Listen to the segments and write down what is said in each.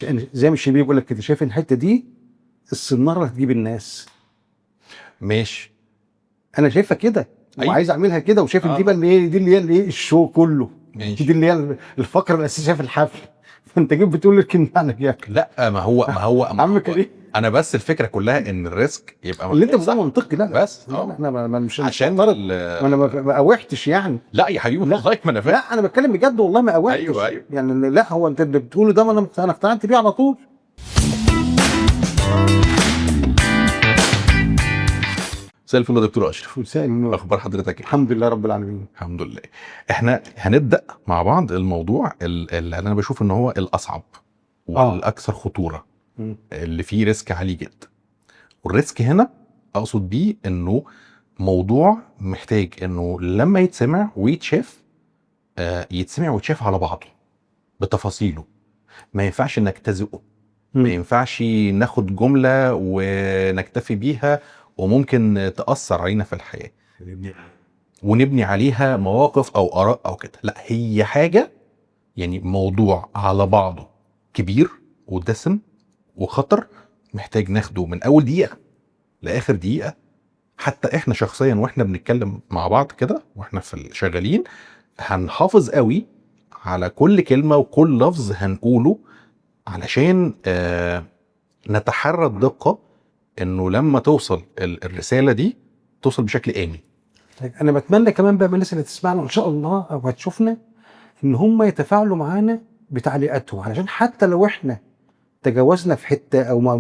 يعني زي ما الشربيني بيقول لك كده، شايف الحتة دي الصناره اللي هتجيب الناس. ماشي. انا شايفها كده. أيوة. وعايز اعملها كده، وشايف ان دي بقى اللي ايه، دي اللي هي اللي ايه ال show كله. ماشي. دي اللي هي الفقرة الاساسية في الحفل. فانت جيت بتقول لك ان يعني لا، ما هو ما هو ما عم هو كريم. انا بس الفكرة كلها ان ال risk يبقى اللي انت محطوط صح. بتقوله منطقي. لا لا بس لا، انا مش عشان معترض. ما انا ما قاوحتش يعني. لا يا حبيبي لا. والله ما انا فاهم. لا انا بتكلم بجد والله ما قاوحتش. أيوة. يعني لا، هو انت اللي بتقوله ده ما انا اقتنعت بيه على طول. مساء الفل يا دكتور اشرف. مساء النور. اخبار حضرتك ايه؟ الحمد لله رب العالمين. الحمد لله. احنا هنبدا مع بعض الموضوع اللي انا بشوف ان هو الاصعب والاكثر خطورة، اللي فيه risk عالي جدا. وال risk هنا اقصد بيه انه موضوع محتاج انه لما يتسمع ويتشاف، يتسمع ويتشاف على بعضه بتفاصيله. ما ينفعش انك تزقه، ما ينفعش ناخد جملة ونكتفي بيها وممكن تأثر علينا في الحياة ونبني عليها مواقف أو آراء أو كده. لا، هي حاجة يعني موضوع على بعضه كبير ودسم وخطر، محتاج ناخده من أول دقيقة لآخر دقيقة. حتى إحنا شخصيا وإحنا بنتكلم مع بعض كده وإحنا في شغالين هنحافظ قوي على كل كلمة وكل لفظ هنقوله، علشان نتحرى الدقة انه لما توصل الرسالة دي توصل بشكل امن. طيب انا بتمنى كمان بقى من الناس اللي تسمعنا ان شاء الله او هتشوفنا ان هم يتفاعلوا معانا بتعليقاتهم، علشان حتى لو احنا تجاوزنا في حتة او ما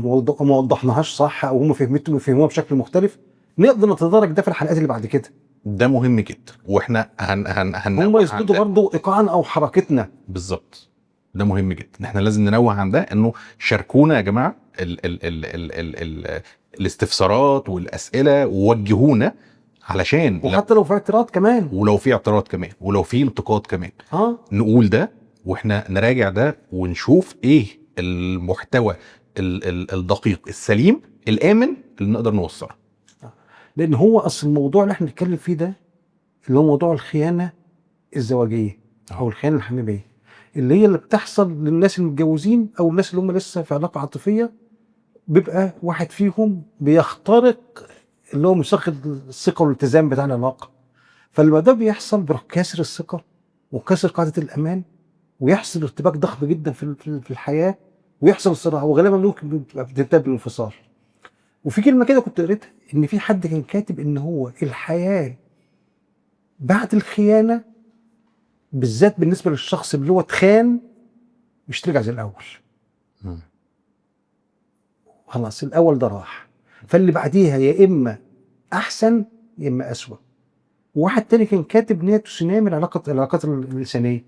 وضحناهاش صح، او هم فهموها بشكل مختلف، نقدر نتدارك ده في الحلقات اللي بعد كده. ده مهم جدا، واحنا هن هن هن هم يظبطوا برضه ايقاعنا او حركتنا. بالظبط، ده مهم جدا. احنا لازم ننوه عن ده، انه شاركونا يا جماعة ال ال ال ال ال ال الاستفسارات والاسئلة، ووجهونا علشان وحتى لو في اعتراض كمان، ولو في اعتراض كمان، ولو في انتقاد كمان، نقول ده واحنا نراجع ده ونشوف ايه المحتوى الدقيق السليم الامن اللي نقدر نوصله. لان هو اصل الموضوع اللي احنا بنتكلم فيه ده اللي هو موضوع الخيانة الزواجيه او الخيانة الحميمية، اللي هي اللي بتحصل للناس المتجوزين او الناس اللي هم لسه في علاقة عاطفية، بيبقى واحد فيهم بيخترق اللي هو ميثاق الثقة والالتزام بتاع العلاقة. فلما ده بيحصل بيروح كاسر الثقة وكاسر قاعدة الامان، ويحصل ارتباك ضخم جدا في الحياة، ويحصل صراع، وغالبا ممكن بتنتهي بالانفصال. وفي كلمة كده كنت قريتها ان في حد كان كاتب ان هو الحياة بعد الخيانة بالذات بالنسبة للشخص اللي هو اتخان مش ترجع زي الاول. خلاص الاول ده راح، فاللي بعديها يا اما احسن يا اما اسوأ. وواحد تاني كان كاتب ان هي تسونامي العلاقات الانسانية،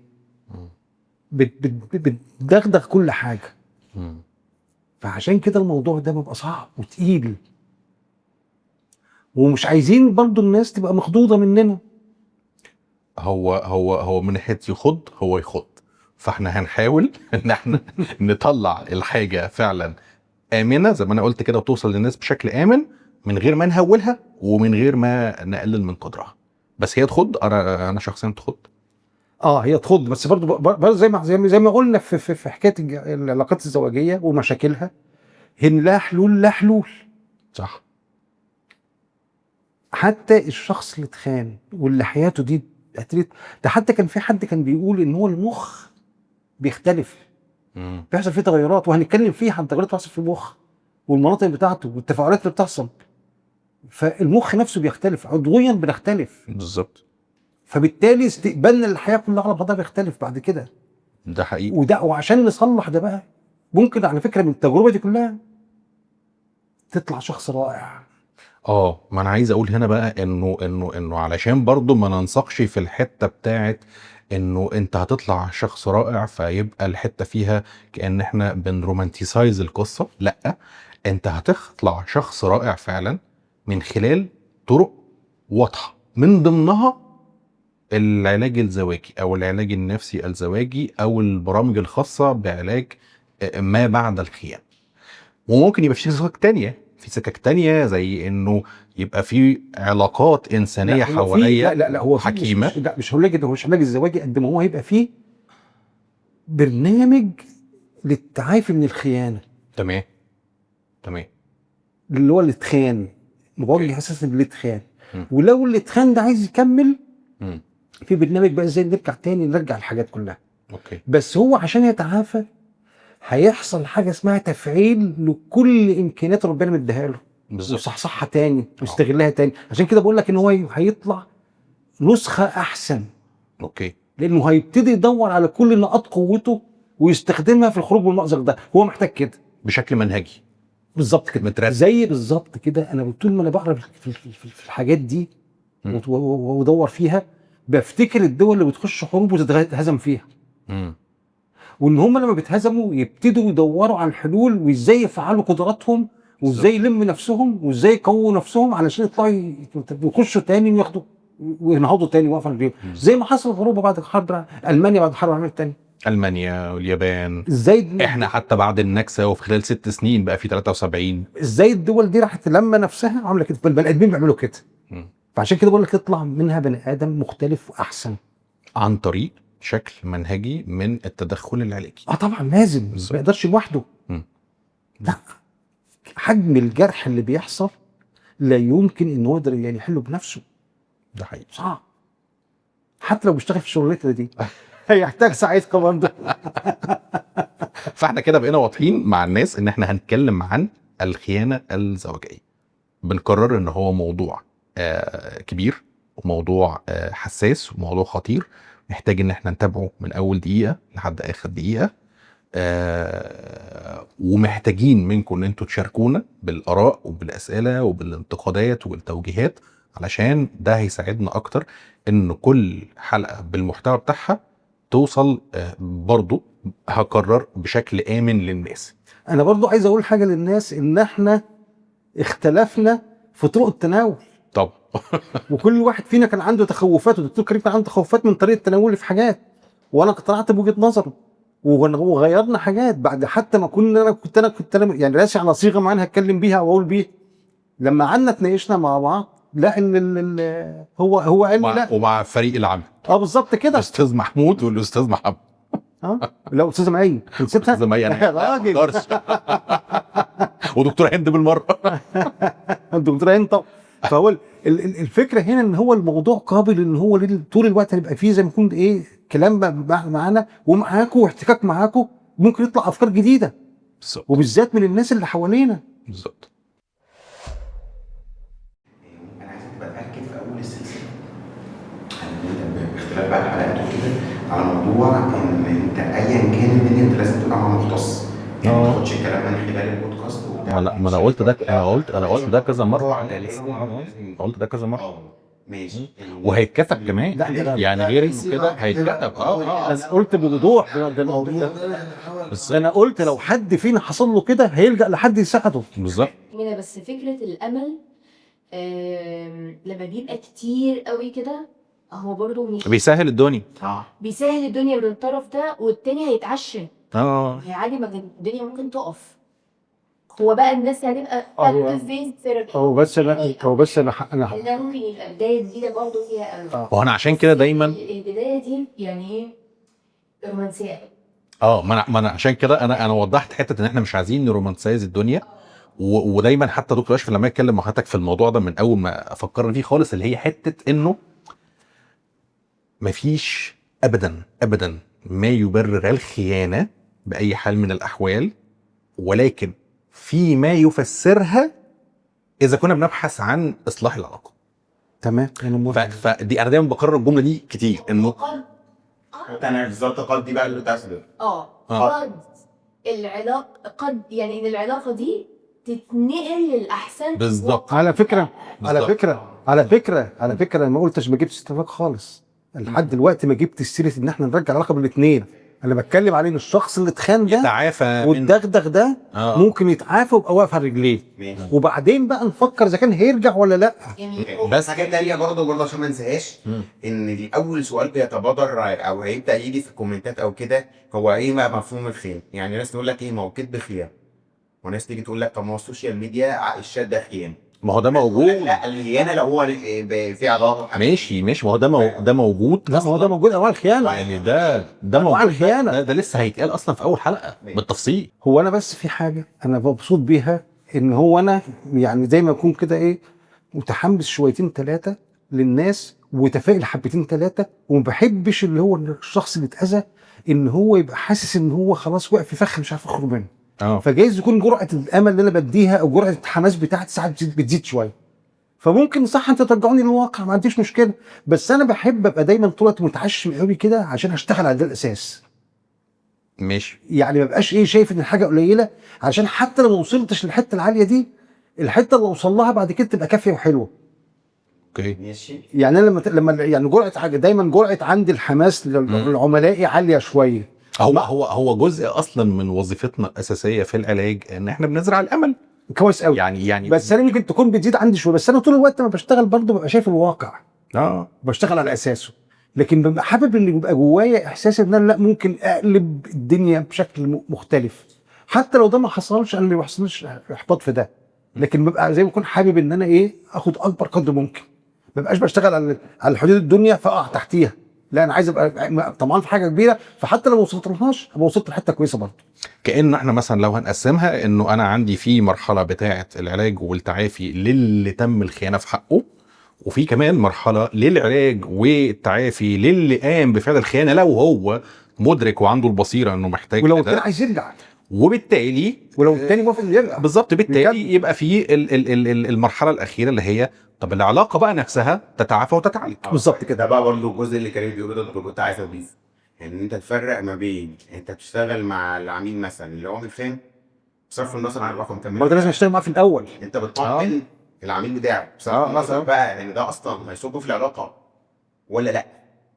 بتدغدغ كل حاجة. فعشان كده الموضوع ده بيبقى صعب وتقيل، ومش عايزين برضو الناس تبقى مخضوضه مننا. هو هو هو من ناحية يخض، هو يخض، فاحنا هنحاول ان احنا نطلع الحاجة فعلا امنه زي ما انا قلت كده، وتوصل للناس بشكل امن من غير ما نهولها ومن غير ما نقلل من قدرها. بس هي تخض، انا شخصيا تخض. هي تخض، بس برضو زي ما قلنا في حكاية العلاقات الزواجيه ومشاكلها، هن لا حلول، لا حلول. صح. حتى الشخص اللي اتخان واللي حياته دي ده حتى كان في حد كان بيقول ان هو المخ بيختلف، بيحصل فيه تغيرات، وهنتكلم فيه عن تغيرات بتحصل في المخ والمناطق بتاعته والتفاعلات اللي بتحصل. فالمخ نفسه بيختلف عضويا، بنختلف بالظبط، فبالتالي استقبالنا للحياة كلها على بعضها بيختلف بعد كده. ده حقيقي. وده وعشان نصلح ده بقى ممكن على فكرة من التجربة دي كلها تطلع شخص رائع. ما انا عايز اقول هنا بقى انه انه انه علشان برضو ما ننسقش في الحتة بتاعت انه انت هتطلع شخص رائع فيبقى الحتة فيها كأن احنا بنرومانتيسايز القصة. لا، انت هتطلع شخص رائع فعلا من خلال طرق واضحة، من ضمنها العلاج الزواجي او العلاج النفسي الزواجي او البرامج الخاصة بعلاج ما بعد الخيانة. وممكن يبقى في سكك تانية، في سكك تانية زي انه يبقى في علاقات انسانية حواليا. لا لا هو حكيمة. لا مش هقول لك ده، هو مش علاج الزواجي قد ما هو هيبقى فيه برنامج للتعافي من الخيانة. تمام تمام. اللي هو اللي اتخان، بوجه اساسا باللي اتخان. ولو اللي اتخان ده عايز يكمل، في برنامج بقى ازاي نرجع تاني، نرجع الحاجات كلها. okay. بس هو عشان يتعافى هيحصل حاجة اسمها تفعيل لكل امكانيات ربنا مديها له، بالظبط، وصحصحها تاني ويستغلها تاني. عشان كده بقول لك ان هو هيطلع نسخه احسن. okay. لانه هيبتدي يدور على كل نقاط قوته ويستخدمها في الخروج من المأزق ده. هو محتاج كده بشكل منهجي. بالظبط كده، مترتب زي بالظبط كده. انا طول ما انا بقرا في الحاجات دي وادور فيها، بفتكر الدول اللي بتخش حروب وتتهزم فيها، وان هم لما بيتهزموا يبتدوا يدوروا على الحلول وازاي يفعلوا قدراتهم وازاي يلموا نفسهم وازاي يقووا نفسهم علشان يطلعوا يخشوا تاني وياخدوا وينهضوا تاني ويقفوا على رجليهم، زي ما حصل في اوروبا بعد الحرب، المانيا بعد الحرب العالمية الثانية، المانيا واليابان. ازاي احنا حتى بعد النكسه وفي خلال 6 سنين بقى في 73. ازاي الدول دي راحت لما نفسها عامله كده؟ البني ادمين بيعملوا كده. فعشان كده بقول لك اطلع منها بني ادم مختلف واحسن، عن طريق شكل منهجي من التدخل العلاجي. طبعا لازم، ما يقدرش لوحده. لا، حجم الجرح اللي بيحصل لا يمكن ان هو يقدر يعني يحله بنفسه. ده حقيقي، صعب، حتى لو بيشتغل في شغلته دي هيحتاج ساعتها برضه. فاحنا كده بقينا واضحين مع الناس ان احنا هنتكلم عن الخيانة الزوجية. بنقرر ان هو موضوع كبير، وموضوع حساس، وموضوع خطير، محتاج ان احنا نتابعه من اول دقيقة لحد اخر دقيقة. ومحتاجين منكم ان انتوا تشاركونا بالاراء وبالاسئله وبالانتقادات والتوجيهات، علشان ده هيساعدنا اكتر ان كل حلقة بالمحتوى بتاعها توصل برضو هكرر بشكل امن للناس. انا برضو عايز اقول حاجة للناس، ان احنا اختلفنا في طرق التناول. طب وكل واحد فينا كان عنده تخوفات، والدكتور كريم كان عنده تخوفات من طريقه تناولي في حاجات، وانا اقتنعت بوجهه نظره وغيرنا حاجات بعد. حتى ما كنا انا كنت انا يعني راسي على صيغة معينة هتكلم بيها او اقول بيها، لما قعدنا اتناقشنا مع بعض، لا ان هو قال لي لا، ومع فريق العمل. بالظبط كده، الاستاذ محمود والاستاذ محمد. لا استاذ معين نسيتها، استاذ معين يا راجل ودكتور هند بالمرة. الدكتور هند. طب فهو الفكرة هنا ان هو الموضوع قابل ان هو طول الوقت هيبقى فيه زي ما يكون ايه كلام معانا ومعاكم واحتكاك معاكم، ممكن يطلع افكار جديدة بالظبط، وبالذات من الناس اللي حوالينا. بالظبط. انا عايزك تبقى تاكد في اول السلسلة باختلاف بقى الحلقات وكده على موضوع ان انت ايا كان الدنيا انت لازم تبقى مع مختص، يعني ما تاخدش الكلام من خلال البودكاست وبتاع. ما انا قلت ده، انا قلت ده كذا مرة، قلت ده كذا مرة. ماشي، وهيتكتب كمان. لا يعني غير انه كده هيتكتب. انا قلت بوضوح، بس انا قلت لو حد فينا حصل له كده هيلجأ لحد يساعده. بالظبط. بس فكرة الامل لما بيبقى كتير قوي كده هو برضه مش بيسهل الدنيا. بيسهل الدنيا من الطرف ده، والتاني هيتعشم. عادي، ما الدنيا ممكن تقف. هو بقى الناس هتبقى هو بس انا هو بس انا انا ده ممكن يبقى بداية جديدة برضه فيها امل. وانا عشان كده دايما البداية دي يعني ايه رومانسية. ما انا عشان كده انا وضحت حتة ان احنا مش عايزين ن romanticize الدنيا. ودايما حتى دكتور اشرف لما يتكلم مع حضرتك في الموضوع ده من اول ما فكرنا فيه خالص، اللي هي حتة انه مفيش ابدا ابدا ما يبرر الخيانة باي حال من الاحوال، ولكن في ما يفسرها اذا كنا بنبحث عن اصلاح العلاقة. تمام. فدي انا دايما بكرر الجملة دي كتير، انه انا بالظبط قد دي بقى اللي بتاع قد العلاقة، قد يعني ان العلاقة دي تتنقل للاحسن. بالظبط. على فكرة على فكرة على فكرة على فكرة انا ما قلتش، ما جبتش اتفاق خالص لحد دلوقتي، ما جبت سيره ان احنا نرجع العلاقة بالاثنين. انا بتكلم عليه ان الشخص اللي اتخان ده يتعافى والدغدغ ده ممكن يتعافى ويبقى واقف على رجليه، وبعدين بقى نفكر اذا كان هيرجع ولا لا. بس حاجة تانية برضه عشان ما انساهاش، ان اول سؤال بيتبادر او هيبدا يجي في الكومنتات او كده، هو ايه بقى مفهوم الخيانة؟ يعني ناس تقول لك ايه، ما هو كذب خيانة، وناس تيجي تقول لك طب ما هو ال social media الشات ده خيانة. ما هو ده موجود. لا الخيانة لو هو في علاقة. ماشي ماشي، ما هو ده موجود. لا ما هو ده موجود، انواع الخيانة يعني ده موجود، الخيانة ده لسه هيتقال اصلا في اول حلقة بالتفصيل. هو انا بس في حاجة انا مبسوط بيها، ان هو انا يعني زي ما اكون كده ايه، متحمس شويتين ثلاثة للناس وتفائل حبتين ثلاثة، وما بحبش اللي هو الشخص اللي اتاذى ان هو يبقى حاسس ان هو خلاص وقع في فخ مش عارف يخرج منه. فجايز يكون جرعة الامل اللي انا بديها او جرعة الحماس بتاعتي ساعات بتزيد شوية، فممكن صح انت ترجعوني للواقع، ما عنديش مشكلة، بس انا بحب ابقى دايما طول الوقت متعشم قوي كده عشان اشتغل على ده الاساس. ماشي، يعني ما بقاش ايه شايف ان الحاجة قليله، عشان حتى لو ما وصلتش للحتة العالية دي، الحتة اللي اوصل لها بعد كده تبقى كافيه وحلوه. okay ماشي. يعني انا لما يعني جرعة حاجة دايما جرعة عندي الحماس للعملائي عالية شوية. هو جزء اصلا من وظيفتنا الاساسية في العلاج ان احنا بنزرع الامل. كويس قوي يعني بس انا ممكن تكون بتزيد عندي شوية، بس انا طول الوقت لما بشتغل برضه ببقى شايف الواقع، بشتغل على اساسه، لكن ببقى حابب ان يبقى جوايا احساس ان انا لا ممكن اقلب الدنيا بشكل مختلف، حتى لو ده ما حصلش انا ما بيحصلش احباط في ده، لكن ببقى زي ما اكون حابب ان انا ايه اخد اكبر قدر ممكن، ما بقاش بشتغل على حدود الدنيا فاقع تحتيها، لا انا عايز ابقى طمعان في حاجة كبيرة، فحتى لو ما وصلتلهاش ابقى وصلت لحته كويسة برضه. كأن احنا مثلا لو هنقسمها، انه انا عندي في مرحلة بتاعه العلاج والتعافي للي تم الخيانة في حقه، وفي كمان مرحلة للعلاج والتعافي للي قام بفعل الخيانة لو هو مدرك وعنده البصيرة انه محتاج، ولو التاني عايز يرجع، وبالتالي ولو التاني موافق يرجع بالظبط، بالتالي يبقى في المرحلة الاخيرة اللي هي طب العلاقة بقى نفسها تتعافى وتتعالج. بالظبط كده. ده بقى برضه الجزء اللي كريم بيقوله ده كنت عايز اضيفه، ان انت تفرق ما بين انت بتشتغل مع العميل مثلا اللي هو متخان بصرف النظر عن الرقم كام، برضه لازم اشتغل معاه في الاول، انت بتطمن العميل بتاعك بصرف النظر بقى ان ده اصلا هيصب في العلاقة ولا لا،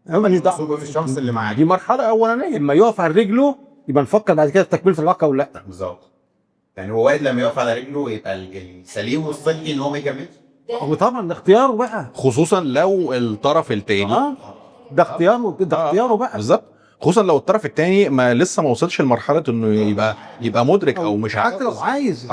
هيصب في الشخص اللي معاك. دي مرحلة اولانيه، اما يقف على رجله يبقى نفكر بعد كده في تكمله العلاقة ولا لا. بالظبط، يعني هو وارد لما يقف على رجله يبقى السليم والصحي ان هو ما يكملش. هو طبعا ده اختياره بقى، خصوصا لو الطرف الثاني ده اختياره، ده اختياره بقى. بالظبط، خصوصا لو الطرف الثاني ما لسه ما وصلش لمرحلة انه يبقى مدرك او مش عارف، حتى لو عايز.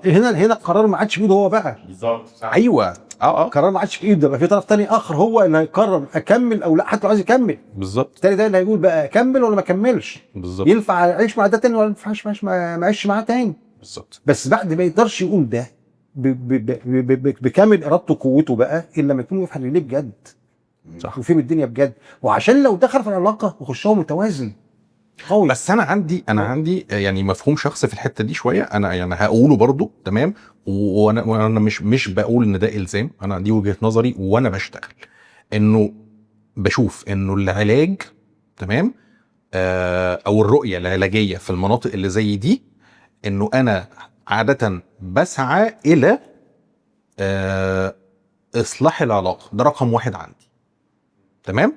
هنا القرار ما عادش بايده هو بقى. بالظبط، ايوه. القرار ما عادش بايده، بقى في طرف ثاني اخر هو اللي هيقرر اكمل او لا، حتى لو عايز يكمل. بالظبط، الثاني ده اللي هيقول بقى اكمل ولا ما اكملش. بالظبط، ينفع اعيش مع ده تاني ولا ما ينفعش ما اعيش معاه تاني. بالظبط، بس بعد ما يقدرش يقول ده بكامل ارادته وقوته بقى، الا لما يكون واقف على رجليه بجد، صح، وفهم الدنيا بجد، وعشان لو دخل في العلاقة يخشها متوازن قوي. بس انا عندي يعني مفهوم شخصي في الحتة دي شوية، انا يعني هقوله برضو تمام، وانا مش بقول ان ده الزام، انا دي وجهه نظري وانا بشتغل، انه بشوف انه العلاج تمام او الرؤية العلاجية في المناطق اللي زي دي، انه انا عادة بسعى الى اصلاح العلاقة، ده رقم واحد عندي تمام.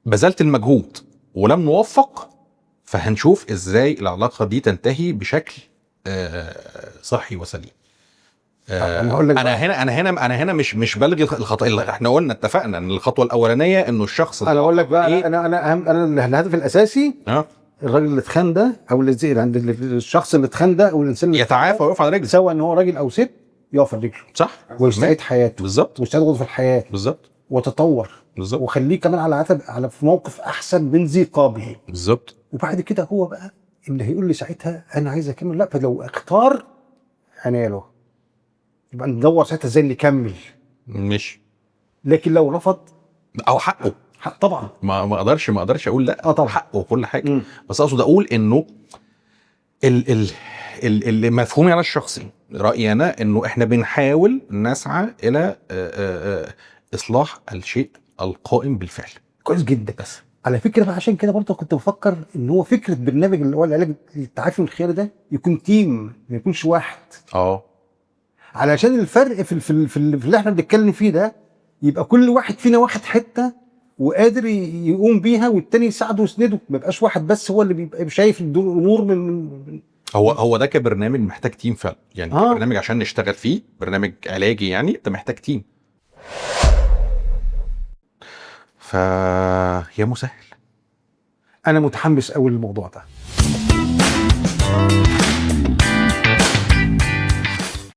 بذلت المجهود ولم نوفق، فهنشوف ازاي العلاقة دي تنتهي بشكل صحي وسليم. انا هقول لك انا هنا مش بلغي الخطأ. احنا قلنا اتفقنا ان الخطوة الاولانية انه الشخص، انا اقول لك بقى إيه؟ انا الهدف الاساسي الراجل اللي اتخان ده، او الشخص اللي اتخان ده، او الانسان اللي يتعافى ويقف على رجله، سواء ان هو راجل او ست، يقف على رجله، صح، ويستعيد حياته. بالظبط، ويستعيد غرفة الحياة. بالظبط، وتطور. بالظبط، وخليه كمان على عتب، على في موقف احسن من ذي قابل. بالظبط. وبعد كده هو بقى اللي هيقول لي ساعتها انا عايز اكمل، لا، فلو اختار انا له يبقى ندور ساعتها ازاي نكمل. مش لكن لو رفض او حقه، حق طبعا، ما اقدرش اقول لا، طبعا حقه وكل حاجة. بس اقصد اقول انه اللي مفهومي انا الشخصي، رايي انا، انه احنا بنحاول نسعى الى اصلاح الشيء القائم بالفعل. كويس جدا. بس على فكرة بقى، عشان كده برضه كنت بفكر ان هو فكرة برنامج اللي هو العلاج التعافي من الخيانة ده يكون تيم، ما يكونش واحد. علشان الفرق في في في اللي احنا بنتكلم فيه ده، يبقى كل واحد فينا واخد حتة وقادر يقوم بيها، والتاني يساعده ويسنده، ما يبقاش واحد بس هو اللي بيبقى شايف الامور من هو ده كبرنامج محتاج team فعلا، يعني برنامج عشان نشتغل فيه، برنامج علاجي، يعني انت محتاج team. يا مسهل، انا متحمس قوي للموضوع ده.